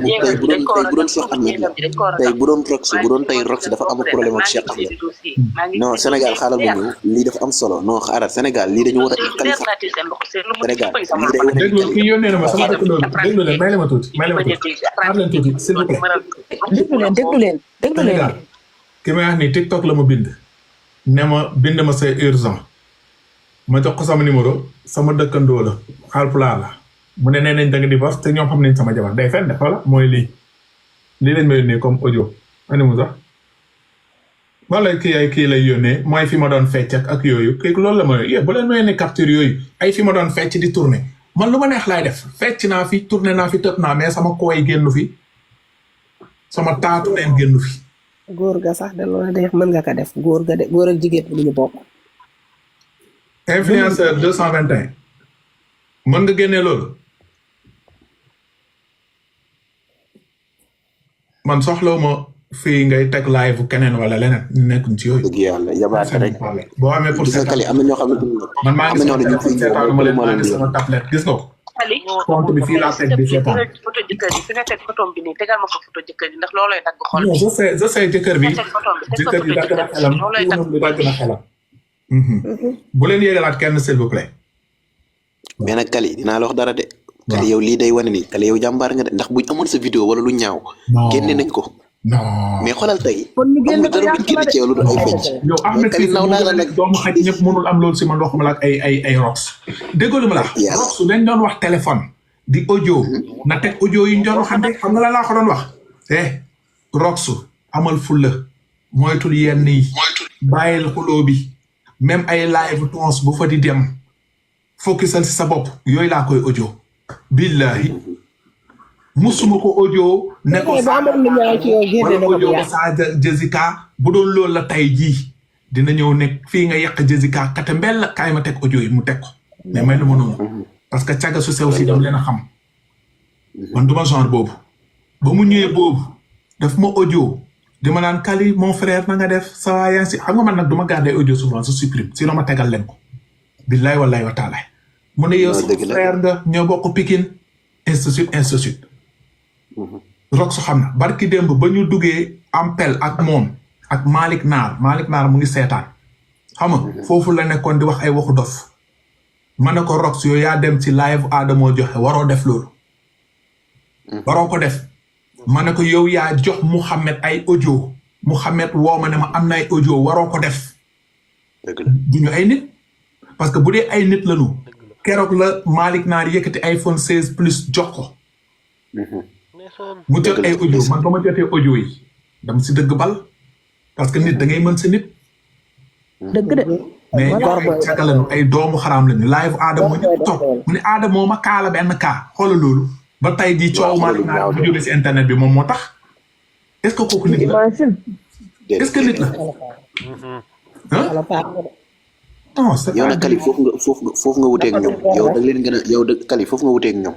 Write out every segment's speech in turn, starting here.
tey bu doon Cheikh Ahmed la tey bu doon Rox dafa am problème ak Cheikh Ahmed non Sénégal xaaral ma ñëw lii dafa am solo non xaaral Sénégal lii dañu war a Khalifa Sénégal lii day wane déglu kii yónnee na ma sama dëkkandoo déglu leen may la ma tuuti xaar leen tuuti s'il vous plaît déglu leen Sénégal ki may wax nii TikTok la ma bind ne ma bind ma c'est urgent ma jox ko sama numéro sama dëkkandoo la Haalpulaar la mu ne nee nañ da nga divorce te ñoom xam nañ sama jabar day fen de xoola mooy lii lañ ma yónnee comme audio ani mu sax wala kii lay yónnee mooy fi ma doon fecc ak yooyu kii loolu la ma bu leen ma yónnee capture yooyu ay fi ma doon fecc di tourner man lu ma neex laay def fecc naa fi tourner naa fi tëb naa mais sama kooy génnu fi sama taatu neen génnu fi góor ga sax de loolu neex mën nga ko def góor ak jigéen bu ñu bokk influenceur 221 mën nga génnee loolu man soxlawuma fii ngay teg live keneen wala leneen ñu nekkuñ ci yooyu. dëgg yàlla yabaate rek. boo amee pour seetaan am na ñoo xam ne man maa ngi seetaanu ma leen maa ngi sama tablette gis nga ko. compte bi fii laa teg di seetaan. photo jëkkër ji fi nga teg photo bi nii tegal ma ko photo jëkkër ji ndax loolooy dagg xol. non je sais jëkkër bi dagg na xelam tuunam bi dagg na xelam. bu leen yéegalaat kenn s'il vous plaît. mais nag Kali dinaa la wax dara de. Kali yow lii day wane ni Kali yow jàmbaar nga de ndax buñ amoon sa vidéo wala lu ñaaw. génne nañ ko. non mais xoolal tey. amul dara buñ génne ci yow lu dul ay fecc. yow am na Kali naw naa la nag doomu xaj ñëpp mënul am loolu si man waxuma la ak ay rox. déggoo lu ma la rox su dañ doon wax téléphone. di audio. na teg audio yi ñu doon waxante xam nga la laa ko doon wax. rox amal fulla moytul yenn yi. bàyyil xuloo bi. même ay live tons bu fa di dem. focusal si sa bopp yooyu laa koy audio. billahi musuma ko audio ne ko audio ba saa Jessica bu doon loolu la tay jii dina ñëw nekk fii nga yàq Jessica kate mbel la kaay ma teg audio yi mu teg ko mais may lu ma noonu parce que caga su sew si dam leen a xam man duma genre boobu ba mu ñëwee boobu daf ma audio di ma naan Kali mon frère na nga def ça va yaa si xam nga man nag duma garder audio souvent je supprime sinon ma tegal leen ko billahi wallahi wa taala mu ne yow sama frère nga ñoo bokk Pikine institut rox su xam na barki démb ba ñu duggee ampel ak moom ak Malick Naar mu ngi seetaan xam nga foofu la nekkoon di wax ay waxu dof ma ne ko rox yow yaa dem ci live Adamo joxe waroo def loolu waroo ko def ma ne ko yow yaa jox Mouhamed ay audio Mouhamed woo ma ne ma am na ay audio waroo ko def duñu ay nit parce que bu dee ay nit lañu keroog la Malick Naar yëkkati iPhone 16 plus jox ko mu jot ay audio man ba ma jotee audio yi dama si dëgg bal parce que nit da ngay mën si nit dëgg de mais ay cagalanu ay doomu xaraam lañu live Adamo ñëpp toog mu ne Adamo ma kaala benn kaa xoola loolu ba tey jii coow Malick Naar bu jógee si internet bi moom moo tax est-ce que kooku nit la est-ce que nit la yow nag Kali foofu nga wuteeg ñoom yow da leen gën a yow Kali foofu nga wuteeg ñoom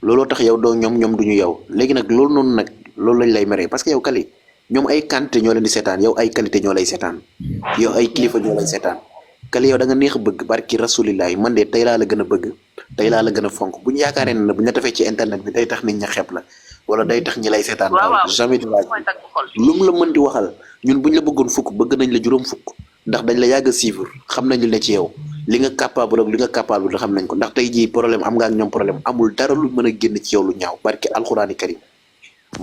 looloo tax yow doo ñoom duñu yow léegi nag loolu noonu nag loolu lañ lay meree parce que yow Kali ñoom ay quantité ñoo leen di seetaan yow ay qualité ñoo lay seetaan yow ay kilifa ñoo lay seetaan Kali yow da nga neex a bëgg barki rasulillahi man de tey laa la gën a bëgg tey laa la gën a fonk bu ñu yaakaaree ne bu ñu la defee ci internet bi day tax nit ña xeeb la wala day tax ñi lay seetaan jamais di laaj lu mu la mën di waxal ñun buñ la bëggoon fukk bëgg nañ la juróom fukk ndax dañ la yàgg a suivre xam nañ ne ci yow li nga capable ak li nga capable da xam nañ ko ndax tey jii problème am nga ak ñoom problème amul dara lu mën a génn ci yow lu ñaaw barke alxuraani karim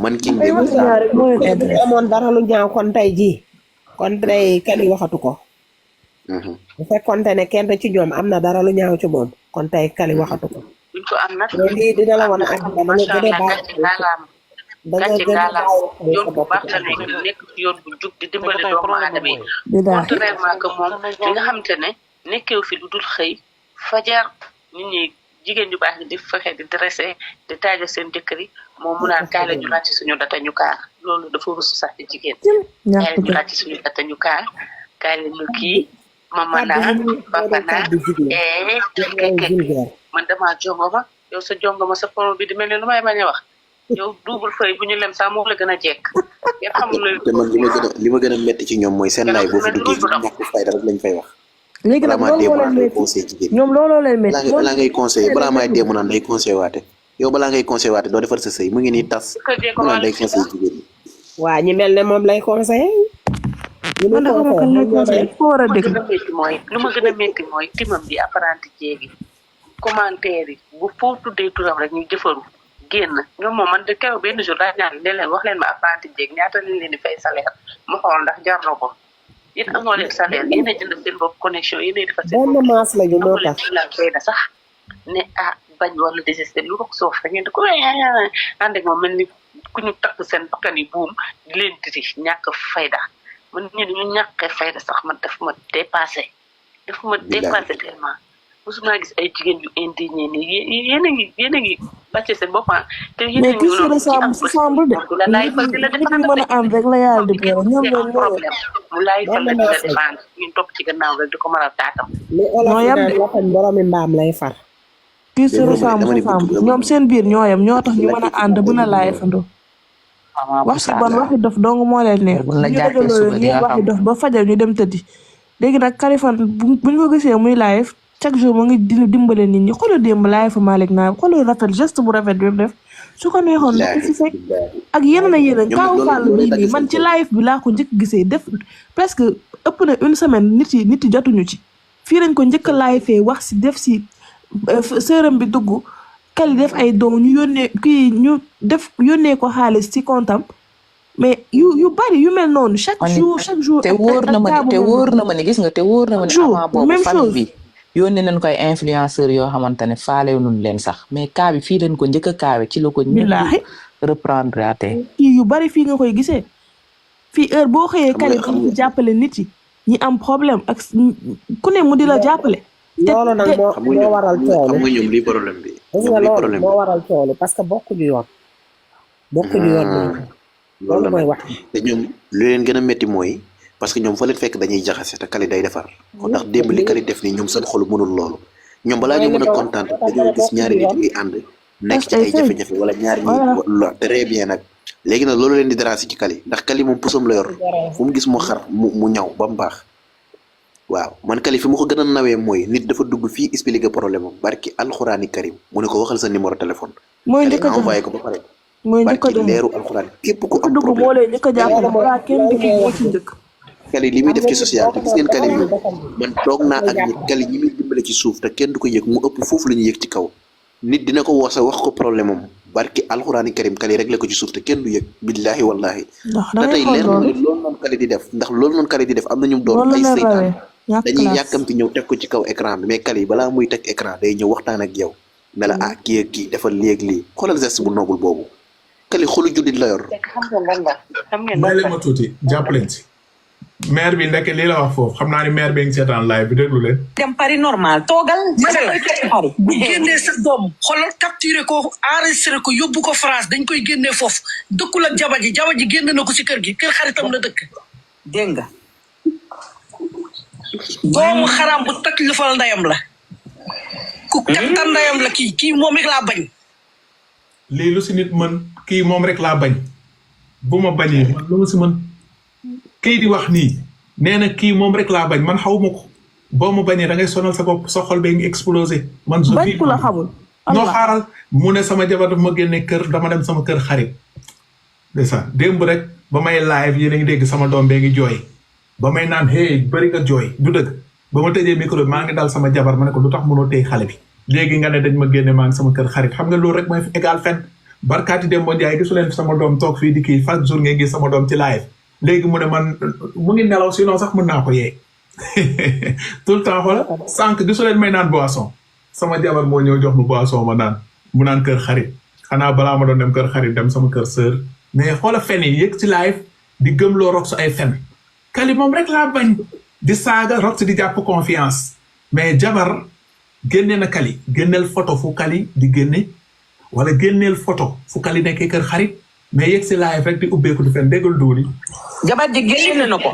man ki amoon dara lu ñaaw kon tey jii kon tey Kali waxatu ko bu fekkoonte ne kenn ci ñoom am na dara lu ñaaw ci moom kon tey Kali waxatu ko lii dina la wan ak dama nga gën a baax gàcce gaalaam yoon bu baax la nekk ci yoon bu jub di dimbale doomu aadama yi contrairement que moom li nga xamante ne nekkeew fi lu dul xëy fajar nit ñi jigéen ñu baax di fexe di dressé di taaja seen jëkkër yi moom mu naan kaay la ñu laaj suñu data ñu kaar loolu dafa rusu sax ci jigéen kaay la ñu laaj suñu data ñu kaar kaay la ñu kii mama naa papa naa man damaa jongoma yow sa jongoma sa poro bi di mel ne lu may bañ a wax yow double feuille bu ñu lem sax moo la gën a jekk yéen xamul te man li ma gën a metti ci ñoom mooy seen laay boo fi duggee ñàkk fayda rek lañ fay wax léegi nag loolu moo leen conseil jigéen ñoom looloo leen métti la ngay conseillé balaa may dee mu naan day conseillé waate yow balaa ngay conseillé waate doo defar sa sëy mu ngi nii tas mu naan day conseillé jigéen ñi. waa ñi mel ne moom lay conseillé. man dafa ma ko lay conseillé ko war a dégg. lu ma gën a métti mooy timam bi apprenti jéegi commentaire yi bu foo tuddee turam rek ñu jëfaru génn ñoom moom man de keroog benn jour daa ñaan ne leen wax leen ma apprenti jéegi ñaata lañ leen di fay salaire mu xool ndax jar na ko yéen amoo leen salaire yéen a jënd seen bopp connexion yéen a defar seen benn maas la ñu moo tax fay na sax ne bañ wala désisté lu ko soof da ngeen di ko ànd ak moom mel ni ku ñu takk seen bakkan yi buum di leen titi ñàkk fayda man ñu ñu ñàkkee fayda sax man daf ma dépassé tellement mosuma gis ay jigéen yu indigné ni yéen a ngi bàcce seen bopp te yéen a ngi loolu ci ressemble de la laay fal di la défendre mën a am rek la yàlla di boole ñoom ñoo problème mu laay fal di la défendre ñun topp ci gannaaw rek di ko mën a taatam li olof naan waxañ boromi mbaam lay far kii ci ressemble ñoom seen biir ñooyam ñoo tax ñu mën a ànd mën a laay fandoo wax si bon waxi dof dong moo leen neex ñu dajaloo ñu waxi dof ba fajal ñu dem tëddi léegi nag Kaliphone buñ ko gisee muy live chaque jour mu ngi dimbale nit ñi xoolal démb live Malick naa xoolal rafet geste bu rafet bi mu def su ko neexoon na ci fekk ak yeneen ak yeneen kaaw Fall bii nii man ci live bi laa ko njëkk gisee def presque ëpp na une semaine nit yi jotuñu ci fii lañ ko njëkk a live fee wax si def si sërëm bi dugg Kali def ay doom ñu yónnee ko xaalis ci comptam mais yu bari yu mel noonu chaque jour te wóor na ma ne gis nga te wóor na ma ne avant boobu famille bi yónnee nañ koy influenceur yoo xamante ne faale nuñ leen sax mais cas bi fii lañ ko njëkk a kaawe ci la ko ñëpp reprendre ate kii yu bari fii nga koy gisee fii heure boo xëyee Kali di jàppale nit yi ñi am problème ak ku ne mu di la jàppale loolu nag moo waral coono xam nga ñoom lii problème bi loolu moo waral coono parce que bokkuñu yoon loolu mooy wax te ñoom lu leen gën a métti mooy parce que ñoom fa leen fekk dañuy jaxase te Kali day defar moo tax démb li Kali def nii ñoom seen xolu mënul loolu ñoom balaa ñu mën a kontaan dañoo gis ñaari nit ñuy ànd nekk ci ay jafe-jafe wala ñaari ñi très bien nag léegi nag loolu leen di déranger ci Kali ndax Kali moom pusam la yor fu mu gis mu xar mu ñaw ba mu baax waaw man Kali fi mu ko gën a nawee mooy nit dafa dugg fii expliquer problème am barki alxuraani karim mu ne ko waxal sa numéro téléphone mooy njëkk a envoyé ko ba pare mooy njëkk a barki leeru alxuraan képp ku am dugg moo lay njëkk a jàppale balaa kenn di moo ci njëkk Kali li muy def ci social te gis ngeen Kali bi man toog naa ak nit Kali ñi muy dimbale ci suuf te kenn du ko yëg mu ëpp foofu la ñuy yëg ci kaw nit dina ko woosa wax ko problème am barki alxuraani karim Kali rek la ko ci suuf te kenn du yëg billaahi wallaahi te tey leer na loolu noonu Kali di def ndax loolu noonu Kali di def am na ñum doon ay seytaan dañuy yàkkamti ñëw teg ko ci kaw écran bi mais Kali balaa muy teg écran day ñëw waxtaan ak yow ne la kii ak kii defal lii ak lii xoolal geste bu noble boobu Kali xolu juddit la yor. may leen ma tuuti jàppaleen si maire bi ndeke lii la wax foofu xam naa ni maire bi ngi seetaan live bi déglu leen. dem Paris normal toogal. bu génnee sa doom xoolal capturé ko enregistré ko yóbbu ko France dañ koy génnee foofu dëkkul ak jaba ji génn na ko si kër gi kër xaritam la dëkk. dégg nga. doomu xaram bu toj lu fal ndayam la. ku kattan ndayam la kii moom rek laa bañ. lii lu si nit mën kii moom rek laa bañ bu ma bañee man lu ma si mën kii di wax nii nee na kii moom rek laa bañ man xaw ma ko boo ma bañee da ngay sonal sa bopp sa xol bee ngi explosé. man su bañ ku la xamul. noo xaaral mu ne sama jabar dafa ma génne kër dama dem sama kër xarit. c'est ça démb rek ba may live yéen a ngi dégg sama doom bee ngi jooy ba may naan hey bëri nga jooy du dëgg ba ma tëjee micro maa ngi dal sama jabar ma ne ko lu tax mënoo téye xale bi. léegi nga ne dañ ma génne maa ngi sama kër xarit xam nga loolu rek mooy égal fen barkaati dem ba Njaay gisu leen sama doom toog fii di kii chaque jour ngay gis sama doom ci live léegi mu ne man mu ngi nelaw sinon sax mën naa ko yee tout le temps xoola sànq gisu leen may naan boisson sama jabar moo ñëw jox ma boisson ma naan mu naan kër xarit xanaa balaa ma doon dem kër xarit dem sama kër sœur mais xoola fen yi yëg ci live di gëm loo Rox ay fen Kali moom rek laa bañ di saaga Rox di jàpp confiance mais jabar génne na Kali génneel photo fu Kali di génne wala génneel photo fu Kali nekkee kër xarit mais yegg si live rek di ubbeeku di fen déggal duuli jabar ji génne na ko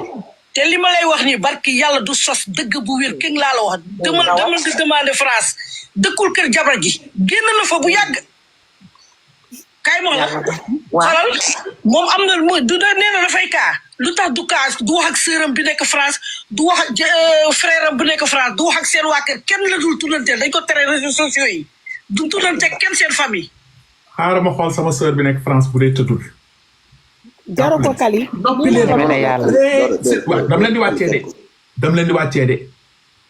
te li ma lay wax ni barki yàlla du sos dëgg bu wér kenn laa la wax demal di demande France dëkkul kër jabar ji génn na fa bu yàgg kay moom la xalal moom am na du da nee na dafay kaa lu tax du kaa du wax ak sœuram bi nekk France du wax ak frère am bu nekk France du wax ak seen waa kër kenn la dul tuddanteel dañ ko tere réseaux sociaux yi du tuddante kenn seen famille xaaral ma xool sama sœur bi nekk France bu dee tëddul. jaru ko Kali. noppi leen dam leen di wàccee de.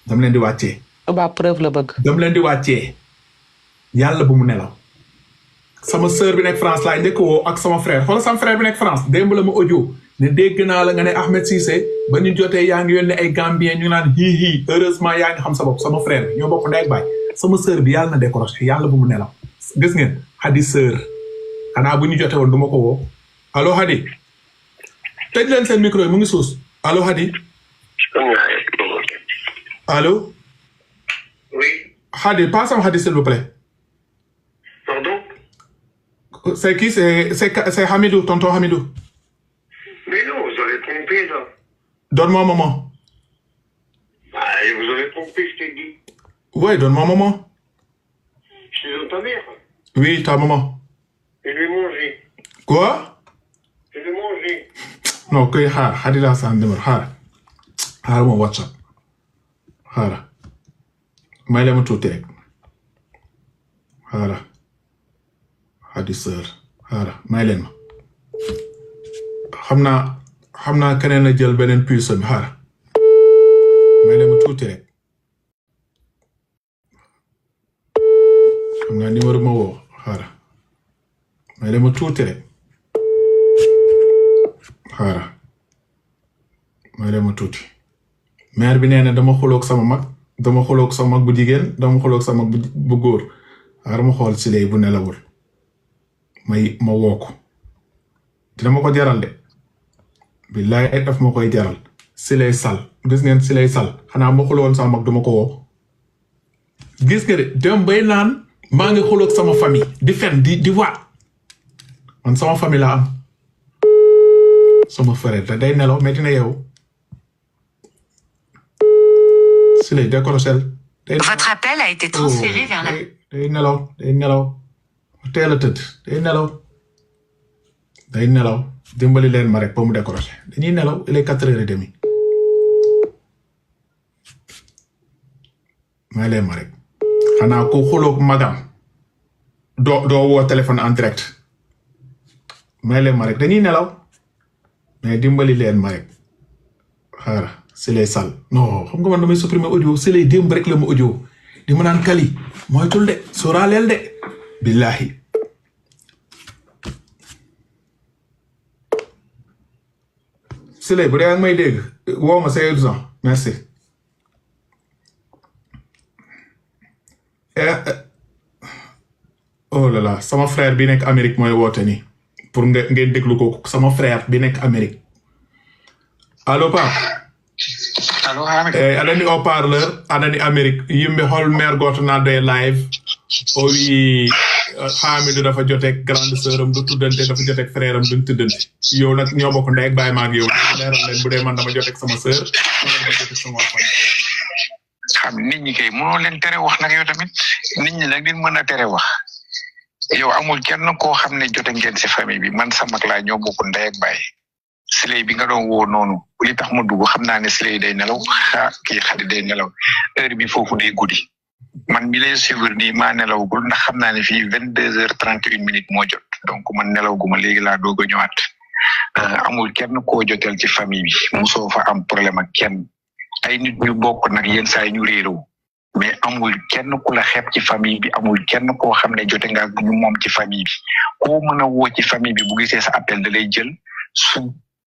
dam leen di wàccee. ba preuve la bëgg. dam leen di wàccee. yàlla bu mu nelaw. sama sœur bi nekk France laay njëkk woo ak sama frère xoolal sama frère bi nekk France démb la ma audio ne dégg naa la nga ne Ahmed Cissé ba ñu jotee yaa ngi yónnee ay Gambien ñu naan hi heureusement yaa ngi xam sa bopp sama frère bi ñoo bokk ndey ak baay sama sœur bi yàlla na décroché yàlla bu mu nelaw gis ngeen Hadi sœur xanaa bu ñu jotee woon du ma ko woo allo Hadi tëj leen seen micro yi mu ngi suus allo Hadi allo oui Hadi passam Hadi s'il vous plaît. Pardon? C'est qui? C'est Hamidou, tonton Hamidou. Mais non, vous avez trompé là. Donne-moi un moment. Bah, vous avez trompé, je t'ai dit. Ouais, donne-moi un moment. Je suis dans ta mère. Oui, ta maman. Je vais manger. Quoi? Je vais manger. Non, ok, Hadi là, c'est un numéro. Mon WhatsApp. may la ma tuuti rek xaaral Hadi sœur xaaral may leen ma xam naa keneen a jël beneen puce bi xaaral may la ma tuuti rek xam naa numéro ma woo xaaral may la ma tuuti rek xaaral may la ma tuuti mère bi nee na dama xuloog sama mag bu jigéen dama xuloog sama mag bu góor xaaral ma xool si lay bu nelawul ma woo ko dina ma ko jaral de billaay daf ma koy jaral si lay sal gis ngeen si lay sal xanaa ma xuloon sama mag duma ko woo gis nga de dem bay naan maa ngi xuloog sama famille di fen di waat man sama famille laa am sama frère da day nelaw mais dina yeewu si lay décrochel. Votre appel a été transféré vers la... day nelaw teel a tëdd day nelaw dimbali leen ma rek ba mu décroché dañuy nelaw il est 4h30 may leen ma rek xanaa ku xuloog magam doo woo téléphone en direct may leen ma rek dañuy nelaw mais dimbali leen ma rek xaaral si lay sal non xam nga man damay supprimer audio si lay démb rek la ma audio di ma naan Kali moytul de soraaleel de billahi si lay bu dee ak may dégg woo ma c'est urgent merci oh là là sama frère bi nekk Amérique mooy woote nii pour ngeen déglu ko sama frère bi nekk Amérique allo Pape. Allo Hamid. Aɗani o parleur aɗani Amérique yimɓe hol maire goto nadde e live o wi Hamidou dafa jotek grande sœur am du tuddante dafa jotek frère am duñ tuddante yow nag ñoo bokk ndey ak baay maag yow leeral leen bu dee man dama jotek sama sœur wala dama jotek sama famille xam nit ñi kay mënoo leen tere wax nag yow tamit nit ñi nag din mën a tere wax yow amul kenn koo xam ne jote ngeen si famille bi man sama mag laa ñoo bokk ndey ak baay Siley bi nga doon woo noonu li tax ma dugg xam naa ne Siley day nelaw kii Xadi day nelaw heure bi foofu day guddi man mi lay suivre nii maa nelawagul ndax xam naa ne fii 22h31 moo jot donc man nelawaguma léegi laa doog a ñëwaat amul kenn koo jotel ci famille bi mosoo fa am problème ak kenn ay nit ñu bokk nag yenn saa yi ñu réeroo mais amul kenn ku la xeeb ci famille bi amul kenn koo xam ne jote nga ñu moom ci famille bi koo mën a woo ci famille bi bu gisee sa appel da lay jël su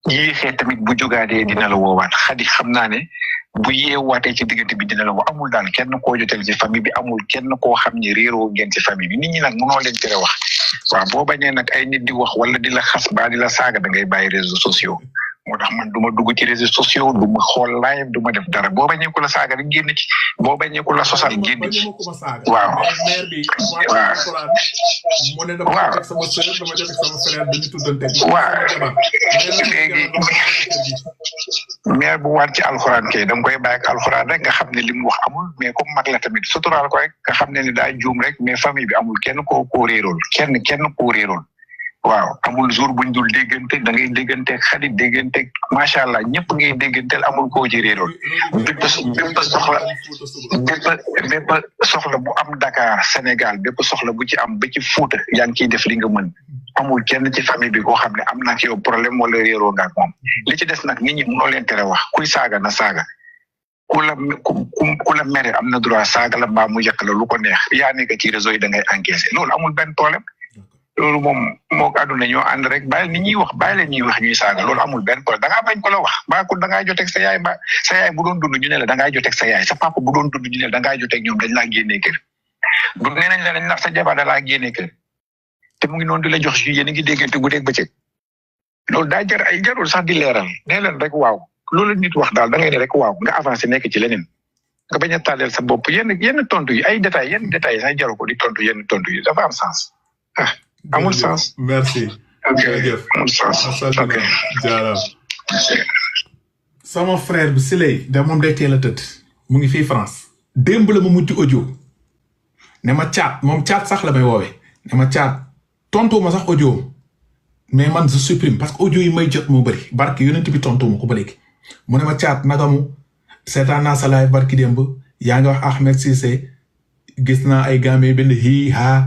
yéexee tamit bu jógaatee dina la woowaat Xadi xam naa ne bu yeewaatee ci diggante bi dina la woo amul daal kenn koo jotel ci famille bi amul kenn koo xam ne réeroo ngeen ci famille bi nit ñi nag mënoo leen tere wax waaw boo bañee nag ay nit di wax wala di la xas ba di la saaga da ngay bàyyi réseaux sociaux moo tax man du ma dugg ci réseaux sociaux du ma xool live du ma def dara boo bañee ku la saaga rek génn ci boo bañee ku la sosal génn ci waaw léegi maire bu waat ci alxuraan kay da nga koy bàyyi ak alxuraan rek nga xam ne li mu wax amul mais comme mag la tamit suturaal ko rek nga xam ne daa juum rek mais famille bi amul kenn koo réerool kenn koo réerool waaw amul jour buñ dul déggante da ngay déggante xarit déggante macha allah ñëpp ngay dégganteel amul koo ci réeroon bépp soxla bu am Dakar Sénégal bépp soxla bu ci am ba ci Fuuta yaa ngi ciy def li nga mën amul kenn ci famille bi koo xam ne am na ak yow problème wala réeroo nga ak moom li ci des nag nit ñi mënoo leen tere wax kuy saaga na saaga ku la mere am na droit saaga la mbaa mu yàq la lu ko neex yaa nekk ci réseau yi da ngay encaissé loolu amul benn problème loolu moom moo àdduna ñoo ànd rek bàyyi nit ñuy wax bàyyi leen ñuy wax ñuy saaga loolu amul benn problème da ngaa bañ ko la wax mbaa ko da ngaa joteeg sa yaay mbaa sa yaay bu doon dund ñu ne la da ngaa joteeg sa yaay sa papa bu doon dund ñu ne la da ngaa joteeg ñoom dañ laa génnee kër du nee nañ la dañ nax sa jabar da laa génnee kër te mu ngi noonu di la jox yéen a ngi déggante guddeeg bëccëg loolu daa jar ay jarul sax di leeral nee leen rek waaw loolu nit wax daal da ngay ne rek waaw nga avancé nekk ci leneen nga bañ a tàlleel sa bopp yenn tontu yi ay détails yenn détails sax jaru ko di tontu yenn tontu yi dafa am sens ah amul sens. merci. jërëjëf amul sens. ok jaaraam. sama frère bi Siley da moom day teel a tëdd mu ngi fii France démb la ma mujj audio ne ma caat moom caat sax la may woowee ne ma caat tontu ma sax audio mais man je supprime parce que audio yi may jot moo bëri barki yonent bi tontu ma ko ba léegi mu ne ma caat nagamu seetaan naa sa live barki démb yaa ngi wax Ahmed Cissé gis naa ay gambe benn hii ha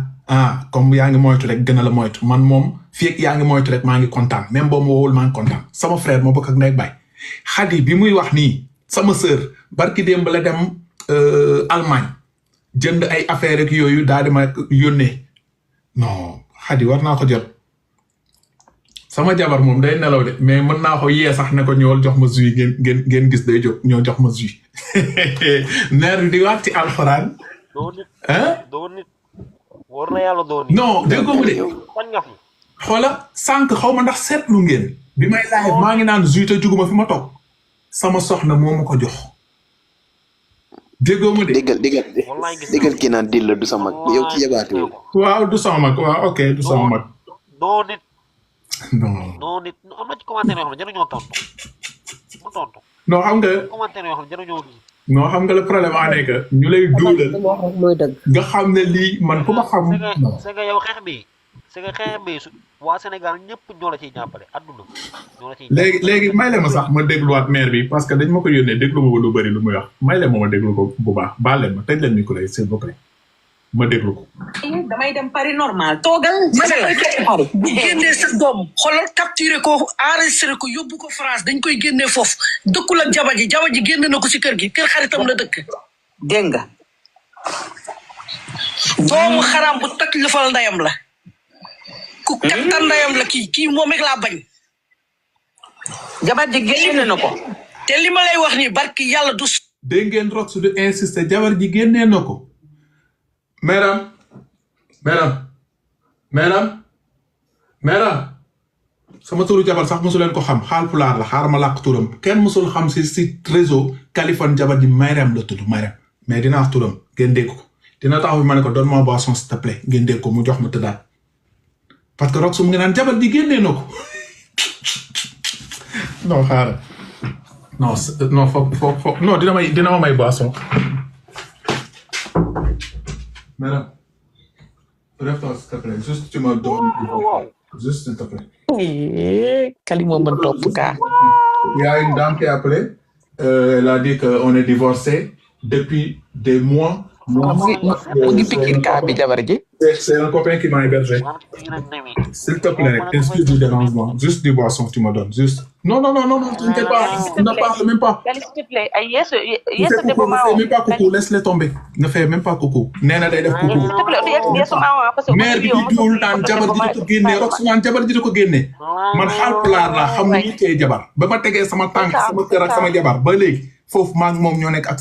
comme yaa ngi moytu rek gën a la moytu man moom fii ak yaa ngi moytu rek maa ngi kontaan même boo ma woowul maa ngi kontaan sama frère moo bokk ak ndey bay Xadi bi muy wax nii sama sœur barki démb la dem Allemagne jënd ay affaire rek yooyu daal di ma yónnee non Xadi war naa ko jot sama jabar moom day nelaw de mais mën naa ko yee sax ne ko ñëwal jox ma jus ngeen gis day jóg ñëw jox ma jus neer bi di wax ci alxuraan doo nit war na yàlla doo nit non déggoo mu de xoola sànq xaw ma ndax seetlu ngeen bi may live maa ngi naan jus te juguma fi ma toog sama soxna moo ma ko jox déggoo mu de déggal kii naan dil la du sama mag yow ci yabaate waaw du sama mag waaw ok du sama mag doo nit non nit am na ci commentaire yoo xam ne jaruñoo tontu mu tontu non xam nga commentaire yoo xam ne jaruñoo non xam nga le problème a nekk ñu lay duulal nga xam ne lii man ku ma xam c'est que yow xeex bi waa Sénégal ñëpp ñoo la ciy jàppale adduna ñoo la ciy léegi may la ma sax ma dégluwaat maire bi parce que dañ ma ko yónnee déglu ma lu bëri lu muy wax may la ma déglu ko bu baax baal leen ma tëj leen micro yi s'il vous plaît ma déglu ko damay dem Paris normal toogal bu génnee sa doom xoolal capturé ko enregistré ko yóbbu ko France dañ koy génnee foofu dëkkul ak jaba ji génne na ko si kër gi kër xaritam la dëkk dégg nga doomu xaram bu toj lëfal ndayam la ku kattan ndayam la kii moom rek laa bañ jabar ji génne na ko te li ma lay wax nii barki yàlla du dégg ngeen rox su di insister jabar ji génnee na ko Meram sama turu jabar sax mosu leen ko xam xaal pulaar la xaar ma làkk turam kenn mosul xam si réseau Kaliphone jabar ji Mayram la tudd Mayram mais dinaa wax turam ngeen dégg ko dina taxaw fi ma ne ko donne ma boisson s'il te plaît ngeen dégg ko mu jox ma tëddaat parce que rox su mu ngi naan jabar ji génnee na ko non xaaral non foog non dina ma may boisson Madame, référence s'il te plaît, juste tu me donnes juste s'il te plaît. Kalimo mën topp kaa. Il y a une dame qui a appelé, elle a dit qu'on est divorcés depuis des mois. mu ngi pikin kaa bi jabar ji. C'est un copain qui m'a hébergé. S'il te plaît, excuse du dérangement. Juste des boissons, tu me donnes. Juste. Non, t'inquiète pas. Ne parle même pas. S'il te plaît, ne fais même pas coucou, laisse-les tomber. Ne fais même pas coucou. Nena day def coucou. Mère bi di duul naan jabar ji di ko génne, rox naan jabar ji di ko génne. Man xaal pulaar laa xam ni tey jabar. Ba ma tegee sama tànk sama kër ak sama jabar ba léegi foofu maa ngi moom ñoo nekk ak